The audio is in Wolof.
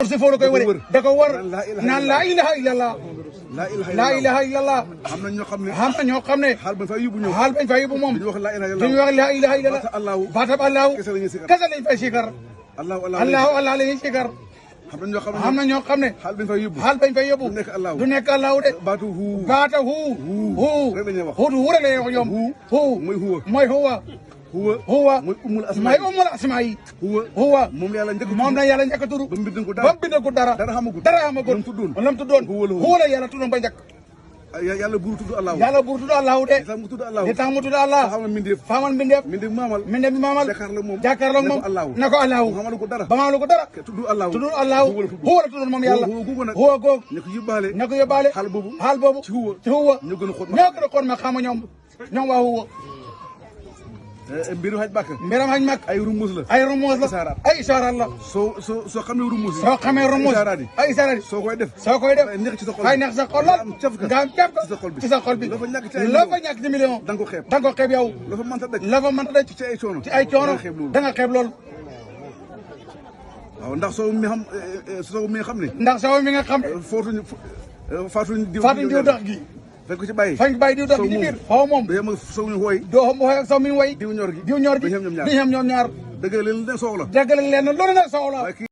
si foo la koy wëree da ko wër naan laa ilaha illallah laa ilaha illallah am na ñoo xam ne xaal bañ fay yóbbu ñoom moom dañuy wax laa ilaha illallah baatab allahu kese lañ fay sikar allahu allah la ñuy sikar am na ñoo xam ne xaal bañ fay yóbbu du nekk allahu de baata huu rek la ñuy wax ñoom huu mooy huwa mooy umul asmaa yi huwa moom la yàlla njëkk a tudd ba mu bind ko dara xamagul lam tuddoon huwa la yàlla tuddoon ba njëkk yàlla buur tudd allahu de li tax mu tudd allah faamal mbindeef bi maamal jàkkaarloog moom na ko allahu ba maalu ko dara tudd allahu huwa la tuddoon moom yàlla huwa googu na ko yóbbaale xaal boobu ci huwa ñoo gën a xool ma xama ñoom waa huwa mbirum xaj màkk ay rumus la ay isaaraat la soo xamee rumus yi ay isaaraat soo koy def fay neex sa xol lool nga am caf ci sa xol bi loo fa ñàkk ci million da nga ko xeeb yow la fa mënta daj ci ay coono da nga xeeb lool waaw ndax soo mi xam ne faatuñ diw tax gi fañ ko ci bàyyi diw tax gi ci biir xaw moom doo xam ak saw mi woy diw ñor gi du ñoom ñaar dëgg leen soow la loolu ne soow la